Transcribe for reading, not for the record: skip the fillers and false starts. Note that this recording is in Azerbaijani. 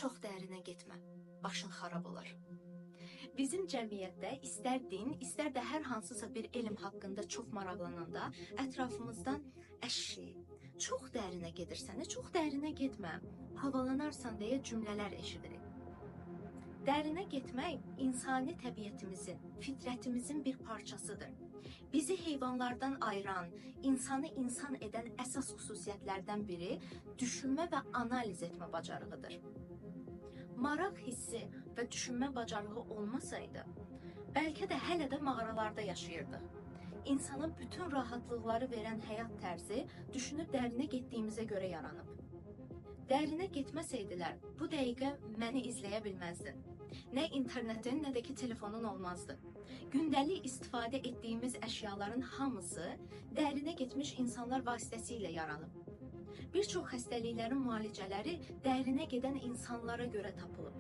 Çox dərinə getmə, başın xarab olar. Bizim cəmiyyətdə istər din, istər də hər hansısa bir elm haqqında çox maraqlananda ətrafımızdan əşi, çox dərinə gedirsən, çox dərinə getmə, havalanarsan deyə cümlələr eşidirik. Dərinə getmək insani təbiətimizin, fitrətimizin bir parçasıdır. Bizi heyvanlardan ayıran, insanı insan edən əsas xüsusiyyətlərdən biri düşünmə və analiz etmə bacarığıdır. Maraq hissi və düşünmə bacarığı olmasaydı, bəlkə də hələ də mağaralarda yaşayırdıq. İnsana bütün rahatlıqları verən həyat tərzi düşünüb dərinə getdiyimizə görə yaranıb. Dərinə getməsəydilər, bu dəqiqə məni izləyə bilməzdin. Nə internetin, nə də ki telefonun olmazdı. Gündəlik istifadə etdiyimiz əşyaların hamısı dərinə getmiş insanlar vasitəsilə yaranıb. Bir çox xəstəliklərin müalicələri dərinə gedən insanlara görə tapılıb.